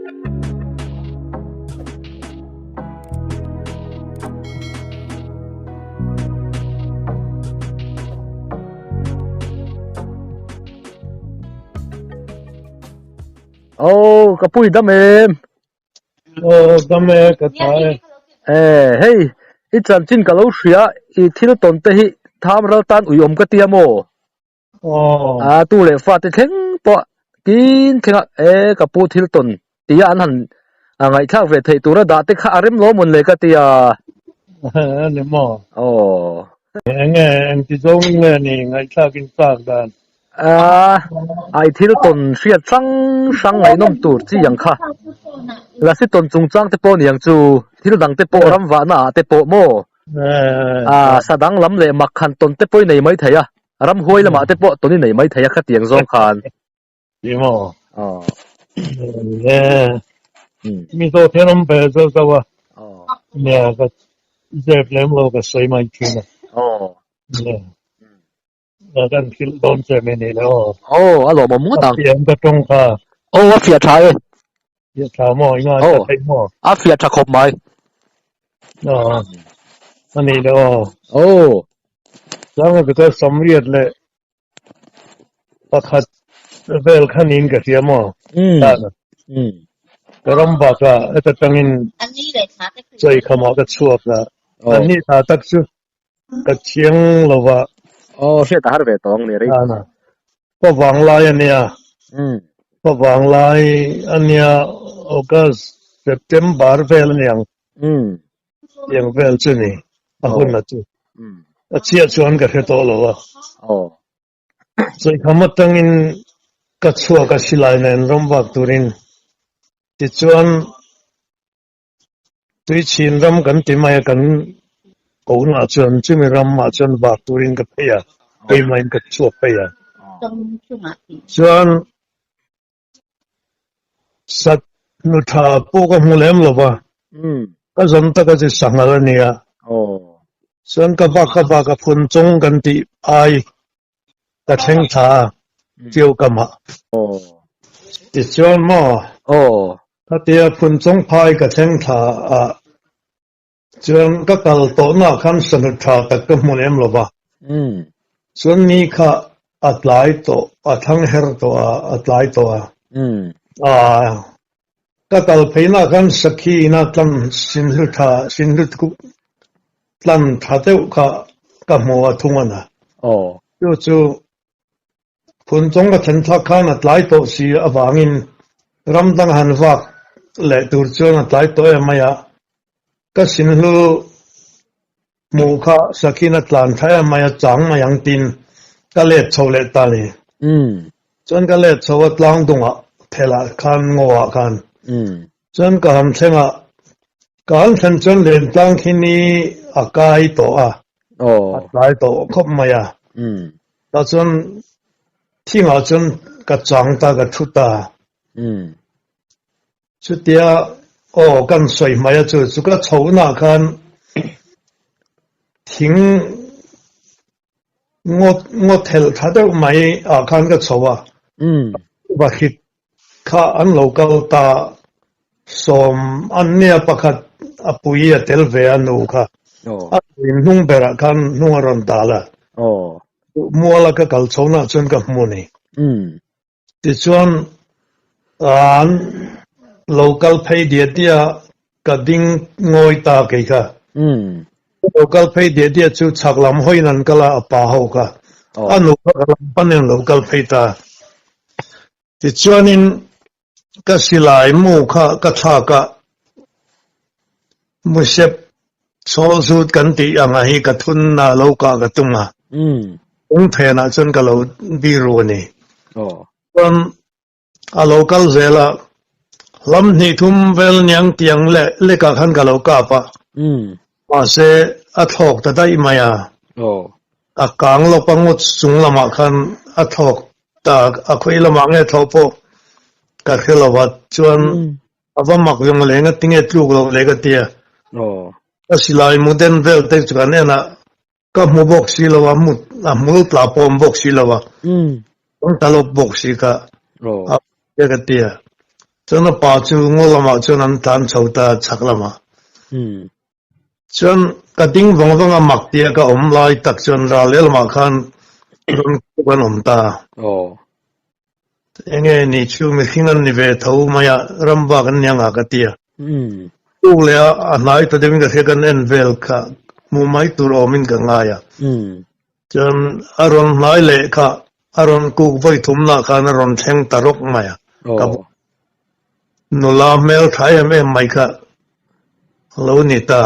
Oh, ka pui dam em. Oh, dam e, ka tha e. Eh, hei, i chanchin ka lo hria, i thil tawn te hi tham ral tan ui awm ka tia maw? Oh. A tu leh fa te thleng pawh tin thlenga e ka pu thil tawn tia an han a ngaihthlak ve theih tura dah te kha a rem lo mawn le ka tia. Ani maw? Oh. Enge engti zawng nge ni ngaihthlak in chak dan? A ai thil tawn hriat hrang hrang ngaihnawm tur chi ang kha. Lasi tawn chungchang te pawh niang chu thil dang te pawh ram vahna ah te pawh maw? A sa dang lam leh mak khan tawn te pawh i nei mai thei a. Ramhuai lamah te pawh tawn i nei mai thei a khatiang zawng khan. Ti maw? Aw. Le. Mi zo then awm ve zo zo a. Aw. Nia ka zep lem lo ka sawi mai thin a. Aw. Le. Na kan hrilh dawn che mi ni le aw. Aw, a lawmawm ngawt ang. A fiah ka tawng kha. Aw, a fiah tha e. Fiah tha maw? I ngai tha thei maw? A fiah tha khawp mai. Aw, a ni le aw. Aw. Changa ka chuan Samriat leh pakhat vel kha niin ka hria maw? Umm. Umm. Ka ram bakah heta tangin chawikhamah ka chhuak a. An ni tha tak chu ka chiang lova. Aw, hriat a har ve tawng ni rei. Ana. Favang lai a nia. Umm. Favang lai a nia August, September vel a niang. Umm. Tiang vel chu ni a hun a chu. Umm. A chiah chuan ka hre tawh lo a. Aw. Chawihkham atangin ka chhuak a silai nen ram vak turin. Tichuan Tuichhin ram kan ti mai a, kan kohna chuan chumi ramah chuan vak turin ka phei a, keimah in ka chhuak phei a. Chuan sat nu tha pawh ka hmu lem lo va, ka zawn taka chu sanghal a ni a. Chuan ka vak ka vak a phun chung kan tih ai ka thleng thla a tiu ka mah. Tichuan maw? Khatia phun chung phai ka thleng thla a chuan ka kal tawhna khan sanut tha tak ka hmu lem lo va. Chuan ni kha a tlai tawh, a thlang her tawh a, a tlai tawh a. Ka kal pheina khan sakhi ina tlan sinhlu tha, sinhlu tlan tha deuh kha ka hmu a thung a na. Chu chu Phunchawng ka thlen thlak khan a tlai tawh si avangin ram dang han vak leh tur chuan a tlai tawh em mai a. Ka sinhlu hmuh kha sakhin a tlan tha em mai a, chang mai ang tiin ka let chho leh ta ni. Chuan ka let chho a tlang dungah phelah khan ngawah khan. Chuan ka han thleng a, ka han thlen chuan lentlang khi ni a kai tawh a, a tlai tawh khawp mai a. Tah chuan thingah chuan ka chang ta, ka thu ta. Chutia aw kan sawi hmai a chu chu ka chhohnaah khan thing ngawt ngawt helh tha deuh mai ah khan ka chho a. Vahrit kha an lo kal ta sawm an nia pakhat a pui a tel ve a nu kha a in hnung berah khan hnung a rawn dal a. Muala ka kal chhohnaah chuan ka hmu a ni. Tichuan, an lo kal phei diah diah a, ka ding ngawi ta kei kha. Lo kal phei diah diah chu chhak lam hawiin an kal a, a pa ho kha. A nu kha ka lam panin an lo kal phei ta. Tichuanin ka silai mu kha ka thlak a, Musep chawl zut kan tih anga hi ka thun a lo kah ka tum a, kawng phenah chuan ka lo biru a ni. Chuan a lo kal zel a, lam hnih thum vel niang tiang leh lekah khan ka lo kap a, mahse a thlawk ta daih mai a, a kang lawk a ngawt chung lamah khan a thlawk ta, a khawi lamah nge thlawh pawh ka hre lo a, chuan A va mak ve mawle enga tinge tluk loh le ka ti a. Ka silai mu den vel te chu kan en a, ka hmu bawk si lo a, mut a hmul tla pawh awm bawk si lo a, kan ta lawk bawk si kha a te ka ti a. Chuan a pa chu ngaw lamah chuan an tlan chho ta chhak lamah. Chuan ka ding vang vang a mak tia ka awm lai tak chuan ral lehlamah khan rawn kuk an awm ta. Enge ni chu mihring an ni ve tho mai a, ram bak an ni anga ka ti a. Tuk leh a, a hnai ta deuhin ka hria kan en vel kha hmuh mai tur awmin ka ngai a. Chuan a rawn hnai leh kha a rawn kuk vawi thumnah khan a rawn thleng ta rawk mai a. Ka nula hmel tha em em mai kha a lo ni ta.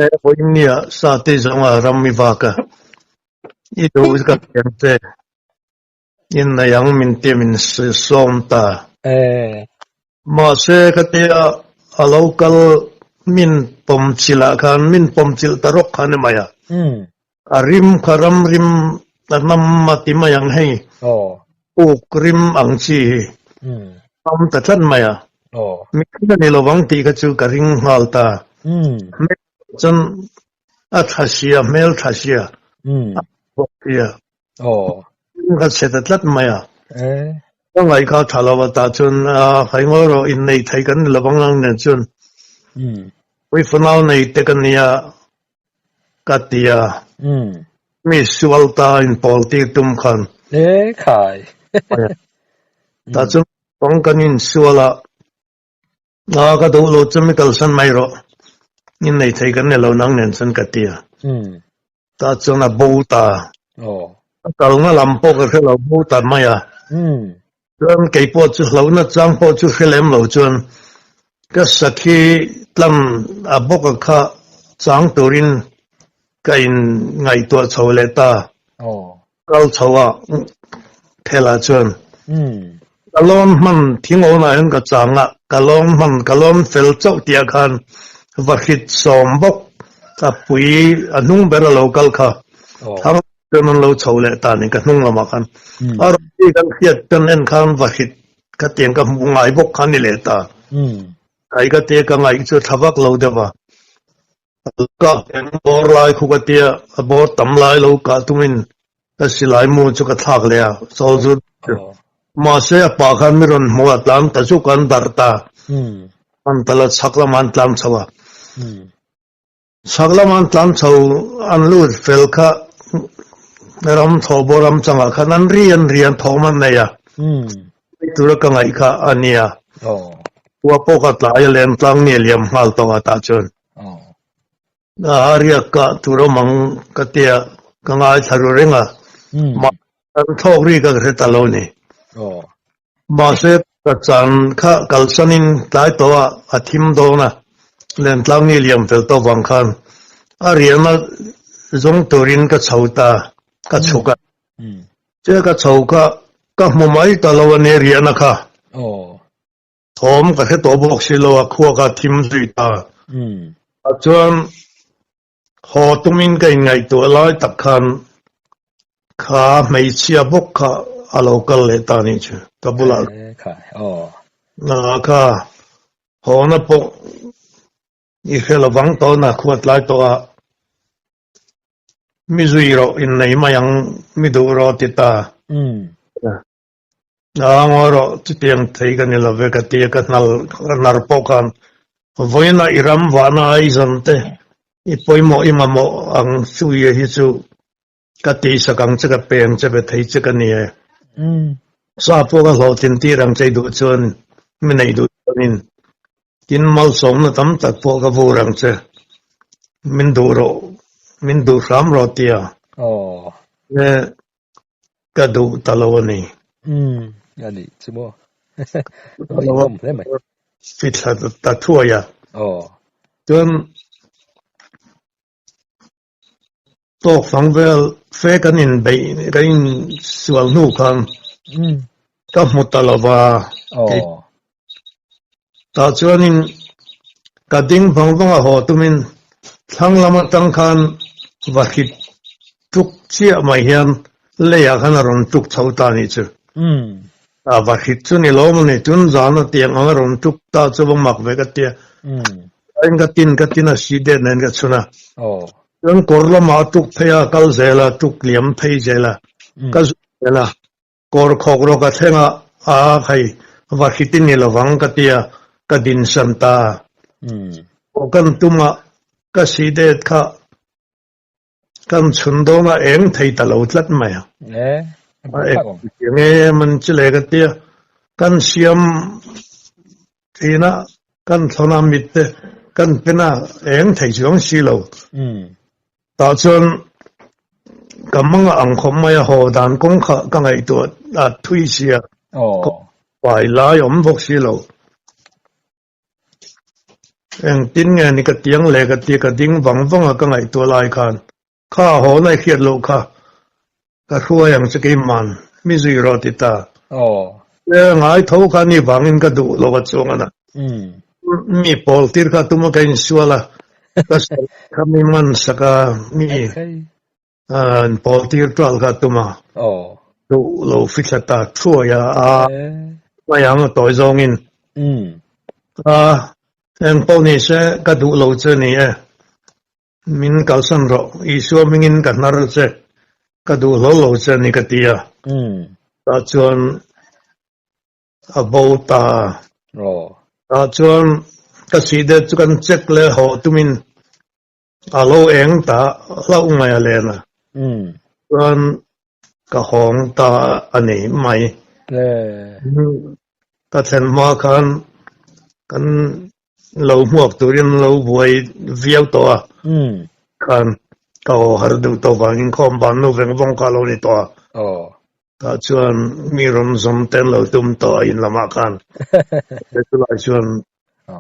E vawinia sa te zawnga ram i vak a, i duh ka thiam che. Innei ang min tia min sawm ta. Mahse khatia a lo kal min pawm chilh ah khan min pawm chilh ta rawk kha ni mai a. A rim kha ram rim a hnam a ti mai ang hei. Uk rim ang chi hi hnam ta tlat mai a. Mihring a ni lovang tih kha chu ka ring nghal ta. Chuan a tha sia hmel tha sia a bawk sia. Aw. Ka chhe ta tlat mai a. Ka ngaih kha tha lo a tah chuan a khai ngawi rawh innei thei kan ni lovang ang nen chuan pui fanau nei te ka nia ka ti a. Mi sual ta inpawl tir tum khan. E khai. Tah chuan pang kan insual a. A ka duh lo chu mi kalsan mai rawh. Innei thei kan ni lo nang nen chuan ka ti a. Tah chuan a bo ta. A kalna lam pawh ka hre lo bo ta mai a. Chuan kei pawh chu hlauhna chang pawh chu hre lem lo chuan ka sakhi tlang a bawk a kha chang turin ka in ngaihtuah chho leh ta. Kal chho a Thela chuan ka lawn hman thingawnah hian ka chang a, ka lawn hman ka lawn fel chauh tih ah khan va hrit sawm bawk a pui a hnung ber a lo kal kha thang chuan an lo chho leh ta ni ka hnung lamah khan a rawn ti kan hriat kan en khan va hrit ka tiang ka hmuh ngai bawk kha ni leh ta kai ka tia ka ngaih chu tha vak lo deuh a. Ka bawr lai khu ka tia, a bawr tam lai lo kah tumin ka silai mu chu ka thlak leh a, sawl chu mahse a pah khan mi rawn hmu a tlan ta chu kan darh ta, an tal a chhak lamah an tlan chho a, chhak lamah an tlan chho an lut fel kha ram thaw bawr ram changah khan an ri an ri an thawm an nei a, tura ka ngaih kha a nia, khua pawh ka tlai a lem tlang ni a liam nghal tawh a tah chuan. A riak kah tur awm ang ka tia ka ngaithla ru reng a, mahse kan thlawk ri ka hre ta lo ni. Mahse ka chan kha kalsanin tlai tawh a, a thim dawn a, lentlang ni liam fel tawh vang khan a riahna zawng turin ka chho ta, ka chhuk a. Che ka chho kha ka hmu mai ta lo a ni riahna kha. Thawm ka hre tawh bawk si lo a, khua ka thim zui ta. Ah chuan haw tumin ka inngaihtuah lai tak khan kha hmeichhia bawk kha a lo kal leh ta nih chu ka bulah. Kha hawna pawh i hre lovang tawna khua tlai tawh a. Mi zui rawh innei mai ang mi duh rawh ti ta. A ngawi rawh, chutiang thei ka ni lo ve ka ti a, ka hnal ka hnar pawh khan vawiinah i ram vahna a i zan te i pawimawh i mamawh ang chu i hi chu ka tihsak ang che ka pe ang che ve thei che ka ni e. Sa pawh ka hlawhtlin tir ang che i duh chuan mi neih duh chuanin tin malsawmna tam tak pawh ka vur ang che min duh rawh min duh hram rawh tia. Ka duh ta lo a ni. Umm, a nih chu maw. Ngaihnawm hle mai. Fithla ta thuai a. Aw. Chuan tawk fang vel fe kan inbeih kan insual hnu khan ka hmu ta lo va. Aw. Tah chuanin ka ding vang vang a haw tumin thlang lam atang khan va hrit tuk chiah mai hian leiah khan a rawn tuk chho ta nih chu. A va hrit chu ni lo maw ni, tun zan a tiang ang a rawn tuk ta chu va mak ve ka tia. Tlaiin ka tin ka tin a si det nen ka chhun a. Chuan kawr lamah a tuk phei a, kal zel a, tuk liam phei zel a, ka zut zel a. Kawr khawk rawk a thleng a, a hei Vahrit i ni lovang ka tia ka dinsan ta. Aw kan tuma ka si det kha kan chhun dawn a eng thei ta lo tlat mai a. A eng nge man chi le ka tia kan siam thin a kan thlawn a mit te kan pen a eng thei chuang si lo. Tah chuan ka mang a ang khawp mai a, haw dan kawng kha ka ngaihtuah a thui sia, ka pai lai awm bawk si lo. Engtin nge ni ka tiang leh ka ti ka ding vang vang a ka ngaihtuah lai khan kha haw na i hriat loh kha ka hruai ang che keiman mi zui rawh ti ta. E ngai tho kha ni vangin ka duh lo a chuang a na. Mi pawl tir kha tuma ka insual a, ka sual kha mi man sak a, mi pawl tir tual kha tuma duh lo fithla ta thuai a, a mai ang a tawi zawngin. A eng pawh ni se ka duh lo che ni e. Min kalsan rawh, Isua hmingin ka hnar che, ka duh hlawl lo che a ni ka ti a. Tah chuan a bo ta. Tah chuan ka sih det chu kan check leh hawh tumin a lo eng ta hlauh mai a len a. Chuan ka hawng ta a ni mai. Ka thlen hma khan kan lo hmuak turin lo buai viau tawh a, khan ka haw har deuh tawh vangin khawm ban nu veng vawng kha a lo ni tawh a. Tah chuan mi rawn zawm te an lo tum tawh a in lamah khan. Chulai chuan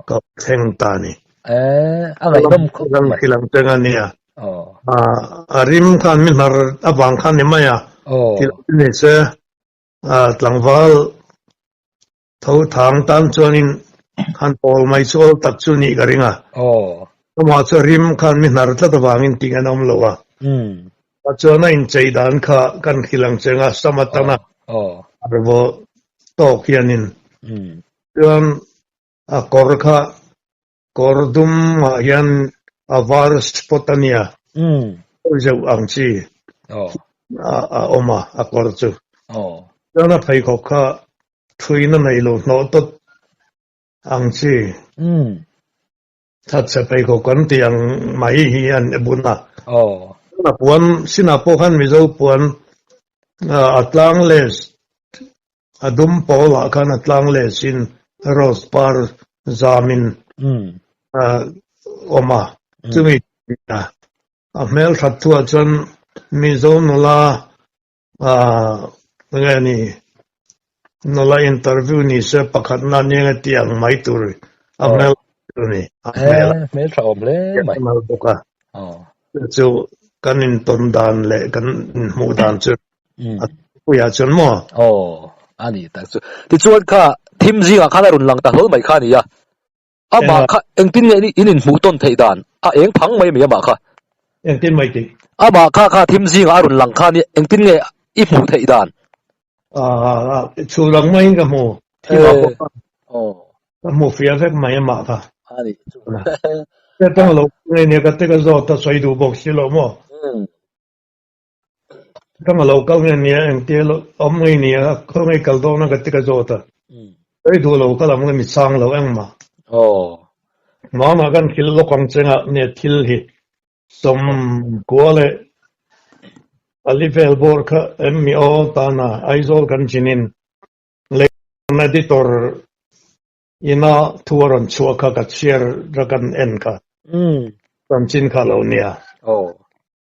ka thleng ta a ni. A ngaihnawm khawp mai. Kan hrilh ang a nia. A rim khan mi hnar avang khan ni mai a. Thil ni se tlangval tho thang tan chuanin han pawl mai chu awl tak chu nih ka ring a. Amah chu a rim khan mi hnar tlat avangin tih an awm lo a. Chuan a inchei dan kha kan hrilh ang cheng a, sam atan a arvo tawk hianin. Chuan a kawr kha kawr dum ah hian a var spot a nia, zeuh ang chi a awm a, a kawr chu. Chuan a pheikhawk kha thuina nei lo hnawh tawt ang chi. Thatchhe pheikhawk kan tih ang mai hi an bun a. A puan sinah pawh khan Mizo puan a tlang leh a dum pawlah khan a tlang leh sin rose par zamin a awm a. Chumi a hmelthat thuah chuan Mizo nula Enge ni nula interview ni se pakhat na ni enge tih ang mai tur a hmel tur ni a hmel hmel tha awm hle mai hmel bawk a chu kan in tawn dan leh kan in hmuh dan chu a puia chuan maw aw ani tak chu tichuan kha thim zingah khan a rawn lang ta hlawl mai kha a ni a Amah kha engtin nge in inhmuh tawn theih dan? A eng phang mai mai amah kha. Engtin mai tih? Amah kha kha thim zingah a rawn lang kha nia engtin nge i hmuh theih dan? Chhu lang maiin ka hmu. Thimah pawh kha ka hmu fiah vek mai amah kha. A nih chu. Ka tang lo nge nia ka te ka zawt a sawi duh bawk si lo maw? Ka lo kal nge nia engtia lo awm nge nia khaw nge kal dawn a ka ti ka zawt a. Sawi duh lo ka lam nge mi chang lo engmah. Mama kan thil lawk ang chengah nia thil hi sawm kua leh pali vel bawr kha em mi aw tana Aizawl kan chinin lei editor ina thu a rawn chhuah kha ka chhiar a kan en kha. Chanchin kha lo nia.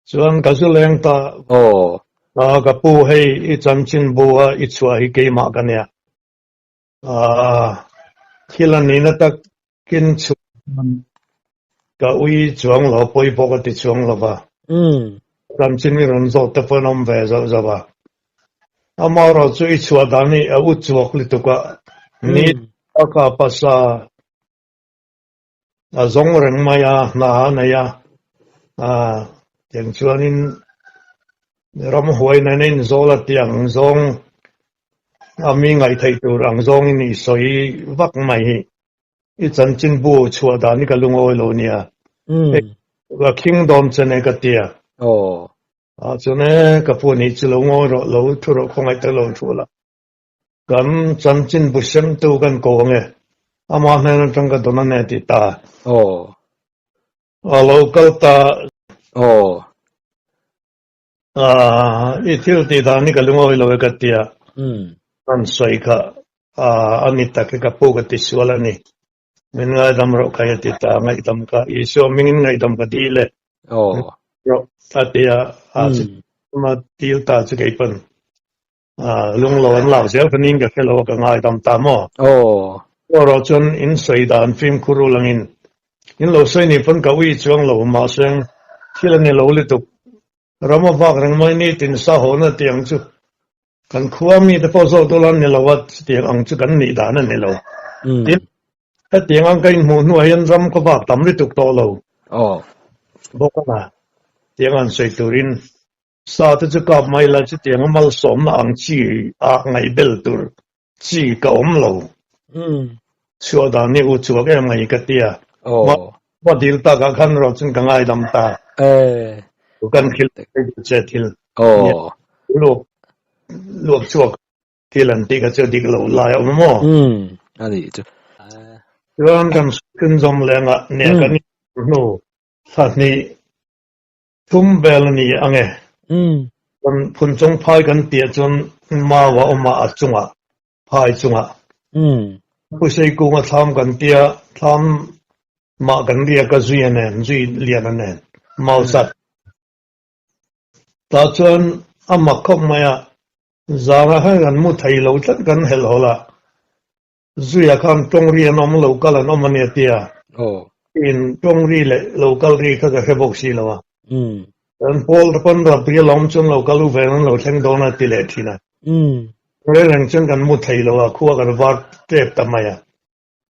Chuan ka zu leng ta. Ka pu hei i chanchin bu a i chhuah hi keimah ka nia. Thil a nihna takin chhuah chuan ka ui chuang lo, pawi pawh ka ti chuang lo va. Chanchin i rawn zawh te pawh an awm ve zauh zauh a. Amaherawh chu i chhuah dan hi a u chuak lutuk a, ni taka pasa a zawng reng mai a, hna a nei a, tiang chuanin ramhuai nena inzawl a tih ang zawng a mi ngaihtheih tur ang zawngin i sawi vak mai hi. I chanchinbu chhuah dan hi ka lungawi lo nia. Ka khing dawn che nei ka ti a. Ah chuan e, ka pu nih chu lo ngawi rawh, lo thu rawh, khawngaih tak lo thu la. Kan chanchinbu semtu kan ko ange, ama hnen atang ka dawn ane ti ta. Aw. A lo kal ta. Aw. I thil tih dan hi ka lungawi lo e ka tia. An sawi kha a ni tak e ka pu ka ti sual a ni. Min ngaidam rawh kai a ti ta, ngaihdam ka Isua mingin ngaihdam ka dil e. Aw. Rawh a ti a, a dil ta chu kei pawn. Lunglo an lak zel kha ning ka hre lo a ka ngaidam ta maw? Aw. Erawh chuan in sawi dan fimkhur u langin in lo sawi nih pawn ka ui chuang lo mahse thil a ni lo lutuk. Ram a vak reng mai ni tin sa hawhna tiang chu kan khua mi te pawh zawk dawn a ni lo a chutiang ang chu kan nih dan a ni lo. Tin, hetiang ang ka inhmuh hnuah hian ram ka vak tam lutuk tawh lo. Aw. Bawk a na tiang an sawi turin Sa te chu kap mai la chutiang a malsawmna ang chi a ngaihbel tur chi ka awm lo. Chhuah dan hi u chhuak em ngai ka tia. Ma dil takah khan rawh chuan ka ngaidam ta. Kan thil che thil. Luak luak chhuak thil an tih kha chu dik lo lai a awm maw? A nih chu. Chuan kan chhunzawm lengah nia kan hnu thla hnih Thum vel a ni ang e. Kan phunchawng phai kan tih ah chuan mau a awm a, a chungah, phai chungah. Puisei kunga thlam kan tia, thlam mah kan riak a zui a nen, zui lian a nen, mau sat. Tah chuan a mak khawp mai a, zanah khan kan mu thei lo tlat kan helh hawlh a, Zuia khan tawng ri an awm lo kal an awm a nia tia. In tawng ri leh lo kal ri kha ka hre bawk si lo a. Kan pawl te pawn rap ri a lawm chuan lo kal u ven an lo thleng dawn a ti leh thin a. Reng reng chuan kan mu thei lo a, khua kan var tep ta mai a.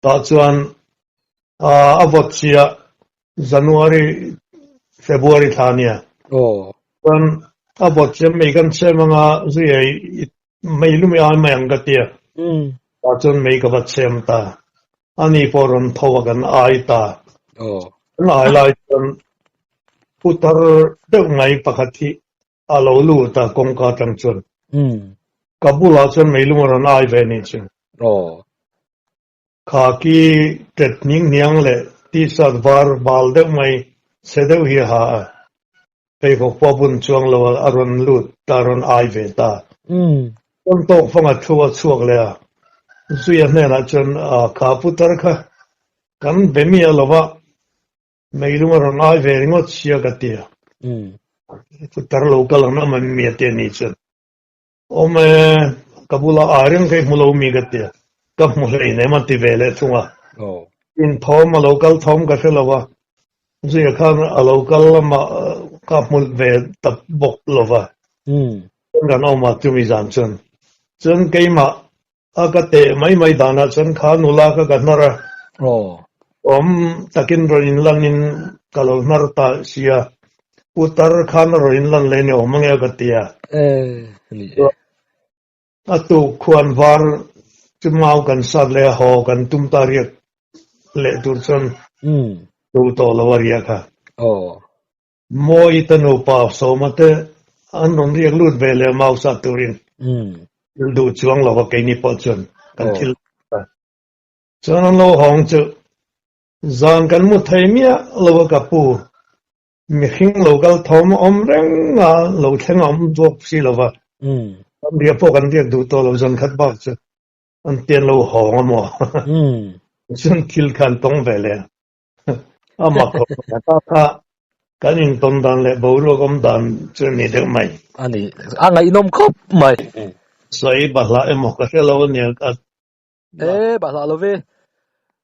Tah chuan a vawt chiah January, February thla a nia. Chuan a vawt chiah mei kan chem anga Zuia i Mei lum i ai mai ang ka tia. Tah chuan mei ka va chhem ta. Ani pawh rawn tho a kan ai ta. Kan ai lai chuan putar deuh mai pakhat hi a lo lut a kawngka atang chuan. Ka bulah chuan mei lum a rawn ai ve nih chu. Khaki tet hning hniang leh t-shirt var bal deuh mai chhe deuh hi a ha a, pheikhawk pawh a bun chuang lo a, a rawn lut ta, a rawn ai ve ta. Chuan tawk fang a thu a chhuak leh a, Zuia hnenah chuan kha putar kha kan be miah lo va, meilung a rawn ai ve ringawt sia ka ti a, putar lo kal ang a mia te ni chuan. Awm e, ka bula ai reng ka i hmu lo mi ka tia, ka hmu hlei nem a ti ve leh thung a. In thawm a lo kal thawm ka hre lo a, Zuia khan a lo kal lamah ka hmu ve ta bawk lo va. Kan awm a chumi zan chuan. Chuan keimah A ka teh mai mai danah chuan kha nula kha ka hnar a. Awm takin rawn inlanin ka lo hnar ta sia. Putar khan a rawn inlan leh ni awm ange ka ti a. A tuk khuan var chu mau kan sat leh a haw kan tum ta riak leh tur chuan duh tawh lo a riak a. Mawi te nupa Sawma te an rawn riak lut ve leh mau sat turin thil duh chuang lo a keini pawh chuan kan thil a. Chuan an lo hawng chu zan kan mu thei miah lo a ka pu mihring lo kal thawm a awm reng a lo thleng a awm bawk si lo va kan riah pawh kan riak duh tawh lo zan khat bak chu an tian lo hawng a maw chuan thil kha an tawng ve leh a. A mak khawp mai a, ta kha kan intawn dan leh boruak awm dan chu a ni deuh mai. A ni, a ngaihnawm khawp mai. Sawi bahlah emaw ka hre lo a nia ka. E, bahlah lo ve.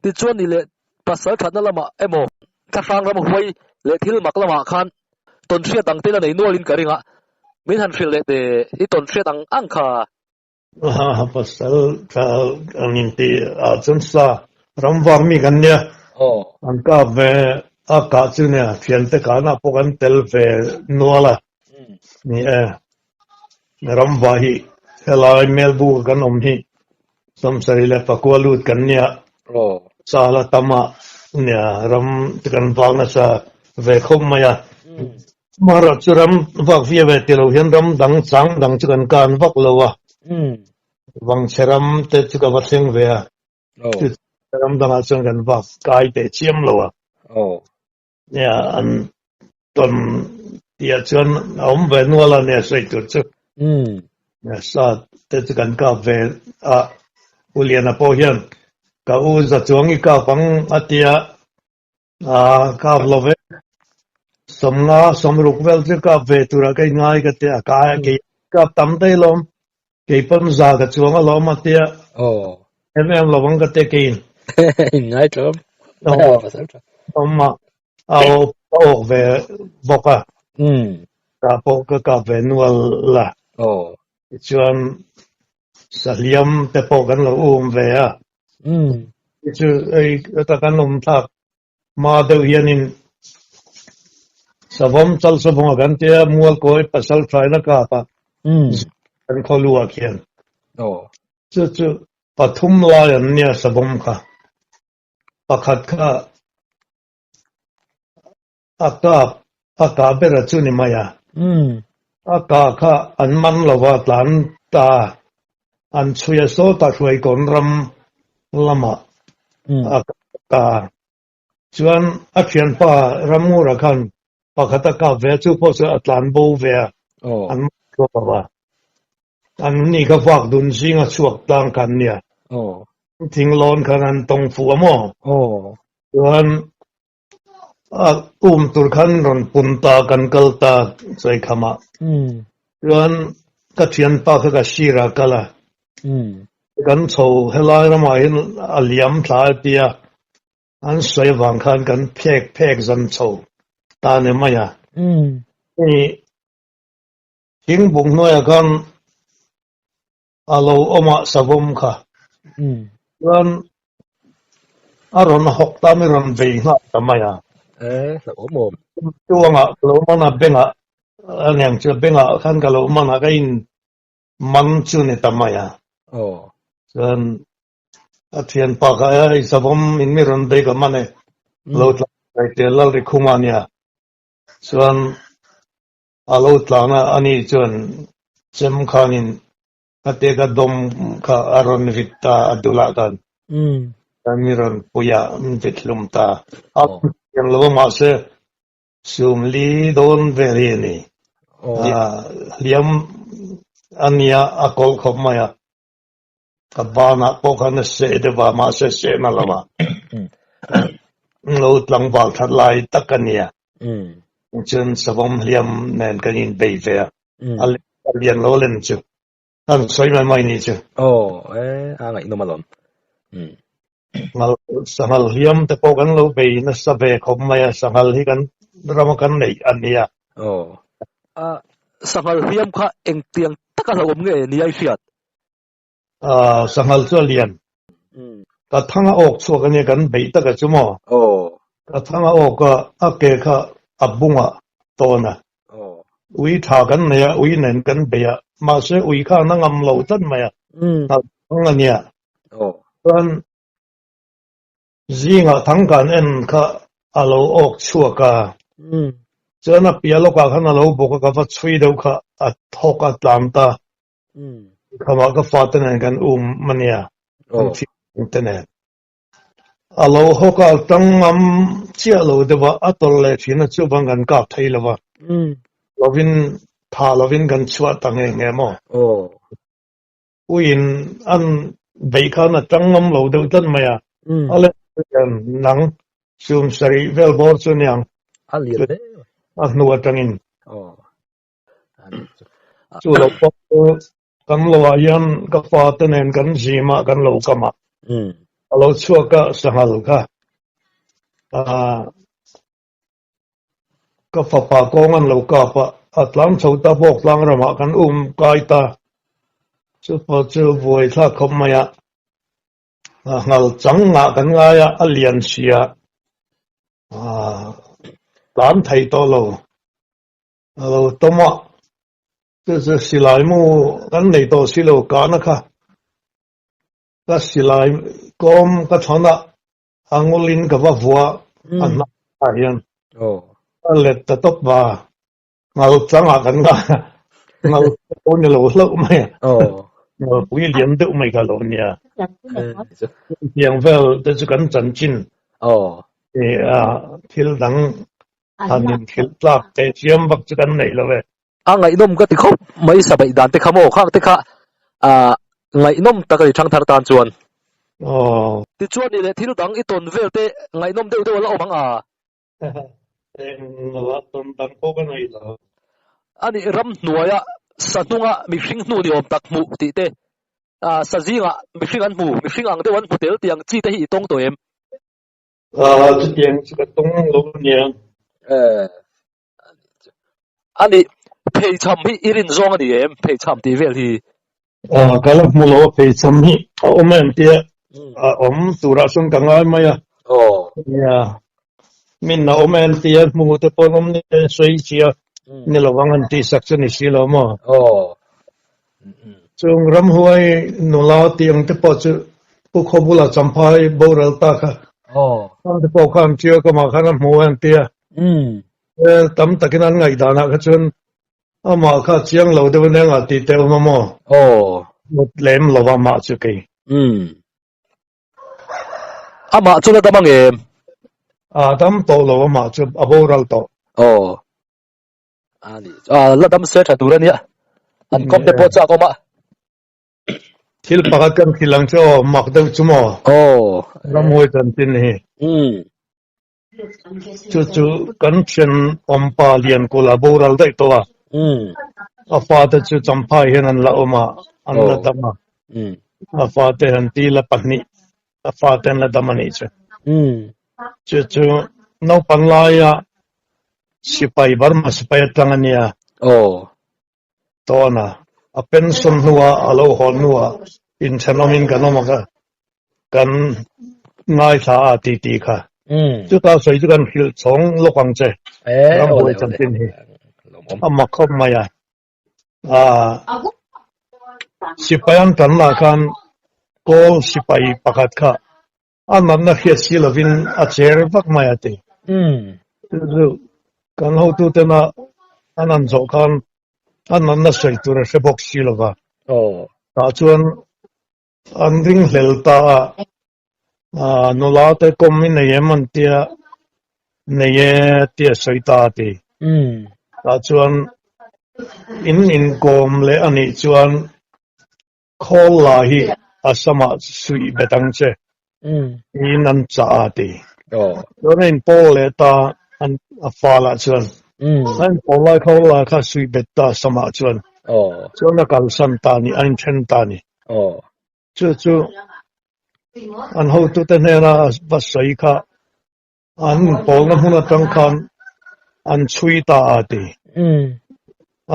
Tichuan ni leh pasal thatna lamah emaw thlahrang ram huai leh thil mak lamah khan tawnhriat dang te la nei nualin ka ring a, min han hrilh leh teh i tawnhriat ang ang kha. Pasal tha an inti ah chuan sa ram vak mi kan nia an kap ve a kah chu nia thiante kahna pawh kan tel ve nual a ni e ram va hi helai Melbu kan awm hi Samsari leh Pakua lut kan nia sa la tam a nia ram te kan vak nasa ve khawp mai a. Amaherawhchu ram vak viau e ti lo hian ram dang chang dang chu kan kan vak lo a. Vangchhe ram te chu ka va thleng ve a. Chu ram dangah chuan kan vak kai teh chiam lo a. Nia an tawn tihah chuan a awm ve nual a nia sawi tur chu. Nia sa te chu kan kap ve a, U Liana pawh hian ka u za chuang i kap ang a tia, a kap lo ve. Sawmnga sawmruk vel chu kap ve turah ka inngai ka tia, ka kei kap tam daih alawm. Kei pawn za ka chuang alawm a tia. Aw. Em em lo ang ka tia keiin. In ngai tlawm. Awm a, a awk ve bawk a. Ka pawh ka kap ve nual la. Aw. Tichuan sahliam te pawh kan lo um ve a. Chu hei ta kan awm thlak hma deuh hianin savawm chal savawng a kan tia mualkawi pasal thaina kap a kan khaw lu ah khian chu chu pathum lai an nia savawm kha pakhat kha a kap a kah ber a chu ni mai a a kah kha an man lo va tlan ta an chhui a sawtah hruaikawn ram lamah a kah ta. Chuan a thianpa Ramngura khan pakhat a kap ve a, chu pawh chu a tlan bo ve a, an man chhuak lo va. An ni kha vak dun zinga chhuak tlang khan nia. Thinglawn khan an tawng fuh a maw? Chuan a um tur khan rawn pun ta, kan kal ta Chawikhamah. Chuan ka thianpa kha ka sirah a kal a, Kan chho helai ramah hian a liam thla a tia an sawi avang khan kan phek phek zan chho ta ni mai a. Hei thingbuk hnuaiah khan a lo awm a savawm kha. Chuan a rawn hawk ta mi rawn vei nghal ta mai a. Chuangah ka lo man a bengah a niang chu bengah khan ka lo man a ka in Man chu ni ta mai a. Chuan a thianpa kha hei savawm in mi rawn bei ka man e. Lo tlan kai tel lal ri khum a nia. Chuan a lo tlan a, ani chuan chem khanin ka te ka dawm kha a rawn vit ta a dulah khan. Chuan mi rawn pui a, min vit hlum ta. A thiam lo a mahse Sumli dawn vel hi a ni. Hliam a nia a kawlh khawp mai a, ka banah pawh khan a seh deuh a, mahse sehna lo a lo tlangval that lai tak a nia. Chuan savawm hliam nen kan inbei ve a, a lian lo lem chu. An sawi mai mai ni chu. Aw, e, a ngaihnawm alawm. Ngal, sanghal hliam te pawh kan lo bei nasa ve khawp mai a, sanghal hi kan rama kan neih a nia. Aw. A, sanghal hliam kha engtiang taka hlauhawm nge ni a i hriat? A, sanghal chu a lian. Ka thang a awk chhuak a nia kan beih taka chu maw? Aw. Ka thang a awk a, a ke kha a bungah tawn a. Ui tha kan nei a, ui nen kan bei a, mahse ui khan a ngam lo tlat mai a, hnalh thang a nia. Chuan zingah thang kan en kha a lo awk chhuak a, chuan a piah lawkah khan a lo bawk a, ka va chhui deuh kha a thawk a tlan ta. Khamah ka fate nen kan um a nia, kan thiante te nen. A lo hawk a, tang ngam chiah lo deuh a, a tawlh leh thin a, chuvang kan kap thei lo va, lovin tha lovin kan chhuah ta nge nge maw? Uiin an beih khan a tang ngam lo deuh tlat mai a, a leh hian nang sum sarih vel bawr chu niang a hnu atangin. Chu lo pawh chu Kan lo ah hian ka fa te nen kan zim a, kan lo kam a. A lo chhuak a sanghal kha. Ka fapa kawng an lo kap a, a tlang chho ta bawk tlang ramah kan um kai ta. Chu pawh chu buai thlak khawp mai a. Nghal chang ngah kan ngai a, a lian si a. Tlan thei tawh lo. A lo tawm a, chu chu silai mu kan nei tawh si lo kahna kha ka silai kawm ka thawn a, a ngulin ka va vua a hnah ah hian a let ta tawp va, ngal changah kan ngai a, ngal pawh ni lo hlauh mai a. Pui lian deuh mai kha lo nia. Tiang vel te chu kan chanchin thil dang han inhrilh tlak teh chiam vak chu kan nei lo e. A ngaihnawm ka ti khawp mai sabeih dan te kha maw khang te kha ngaihnawm tak a ni thangthar tan chuan. Tichuan ni leh thil dang i tawn vel te ngaihnawm deuh deuh a la awm ang a. Eng lo tawn dang pawh ka nei lo. A nih ramhnuaia sa hnunga mihring hnu ni awm tak hmuh tih te, sa zingah mihring an hmu, mihring ang deuh an hmu tel tih ang chi te hi i tawng tawh em? Chutiang chu ka tawng lo ania. A nih pheichham hi i rin zawng a ni em? Pheichham tih vel hi. Ka la hmu lo a pheichham hi a awm em tia a awm turah chuan ka ngai mai a. Nia min a awm em tia hmu te pawh an awm ni a sawi chi a ni lo ang an tih sak chu ni si lo maw. Chung ramhuai nula tih ang te pawh chu Pu Khawbula Champhai boral ta kha khang te pawh khan tia ka mah khan a hmu em tia tam takin an ngaihdanah kha chuan Amah kha chiang lo deuh ania ngah tih teh awm a maw? Aw. Mut lem lo amah chu kei. Umm. Amah chu la dam ang em? A dam tawh lo amah chu a boral tawh. Aw. A ni. A la dam se tha tur ania. An kawm te pawh chak awm a. Thil pakhat kan thil ang chu aw mak deuh chu maw? Aw. Ramhuai chanchin hi. Umm. Chu chu kan thenawmpa Liankula boral daih tawh a, a fate chu Champhai hian an la awm a, an la dam a, a fate han ti la pahnih, a fate an la dam a nih chu. Chu chu naupang laia sipai, Burma sipai atang a nia. Tawn a, a pension hnua a lo hawn hnuah inthenawmin kan awm a, kan ngaithla a ti tih kha. Chuta sawi chu kan hrilh chhawng lawk ang che, rambuai chanchin hi. A mak khawp mai a. Sipai an tan lah khan Kawl sipai pakhat kha A natna hriat si lovin a cher vak mai a ti. Chu chu kan hotutena an han zawh khan a natna sawi tur a hre bawk si lo va. Tah chuan an ringhlel ta a, nula te kawm i nei em an tia, nei e tia sawi ta a ti. Tah chuan in inkawm leh a nih chuan Khawl la hi a samah suih bet ang che tiin an chah a ti. Chuan a inpawl leh ta a fal ah chuan a inpawl lai khawl la kha suih bet ta a samah chuan chuan a kalsan ta a ni, a inthen ta a ni. Chu chu an hotute hnena va sawi kha An pawlna hmun atang khan an chhui ta a ti.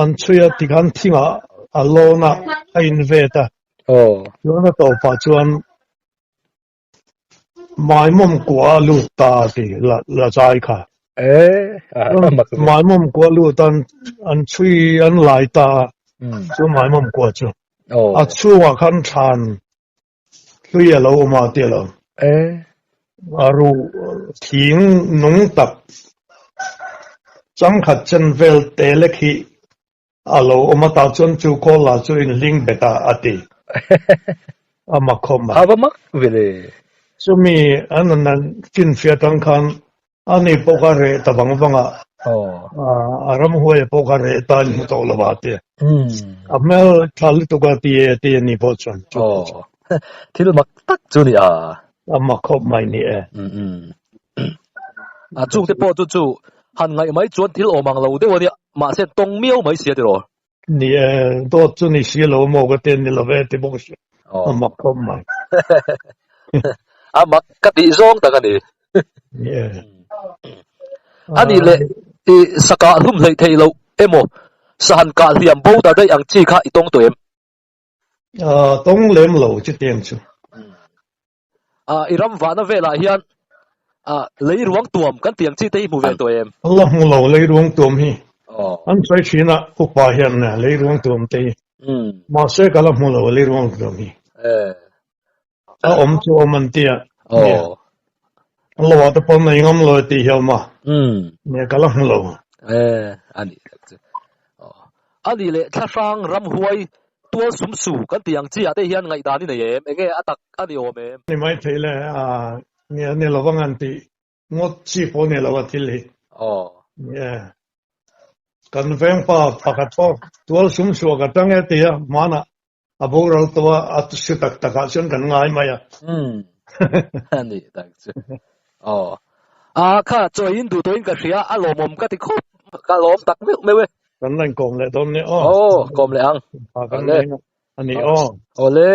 An chhui a tikhan thingah a lawn a, a invet a. Chuan a tawpah chuan Maimawm kua a lut ta a ti la zai kha. Maimawm kua lut an an chhui an lai ta a, chu Maimawm kua chu. A chhungah khan thlan Hlui a lo awm a ti lo. A ruh thing nung tak changkhat chen vel te lek hi a lo awm a tah chuan chu kawl lah chu inhling bet a a ti. A mak khawp mai. A va mak ve le. Chumi an han finfiah atang khan Ani pawh kha reh ta vang vang a, a ramhuai pawh kha reh ta in hmu tawh lo a ti. A hmel tha lutuk a ti e ti a ni pawh chuan. Thil mak tak chu ni a. A mak khawp mai ni e. A chungte pawh chu chu han ngaih mai chuan thil awm ang lo deuh a nia, mahse tawng miau mai si a tiraw. Ni e, dawt chu ni si lo maw ka ti a ni lo ve ti bawk si. A mak khawp mai. A mak ka tih zawng tak a ni. Ni e. A nih leh i sakah hlum hleih theih loh emaw sahan kah hliam bo ta daih ang chi kha i tawng tawh em? Tawng lem lo chutiang chu. I ram vahna velah hian leiruang tuam kan tih ang chi te hi hmu ve tawh em? La hmu lo leiruang tuam hi. An sawi thin a upa hian leiruang tuam te hi. Mahse ka la hmu lo leiruang tuam hi. A awm chu awm an ti a. Lo ah te pawn nei ngam lo e tih hi a awm a. Nia ka la hmu lo. A nih leh thlahrang ramhuai. tual sum su kan tih ang chi ah te hian ngaihdan i nei em? Enge a tak a ni awm em? Ni mai thei le, a nia ni lo vang an tih ngawt chi pawh ni lo a thil hi. Aw. Nia. Kan veng pa pakhat pawh tual sum su ah ka tang e ti a, hmanah a boral tawh a, a si tak tak ah chuan kan ngai mai a. Umm. A ni tak chu. Aw. A kha chawiin duh tawhin ka hria, a lawmawm ka ti khawp. Ka lawm tak meuh meuh e. Kan la inkawm leh dawn nia aw. Aw, kawm leh ang. Kan nei a ni aw. Awle.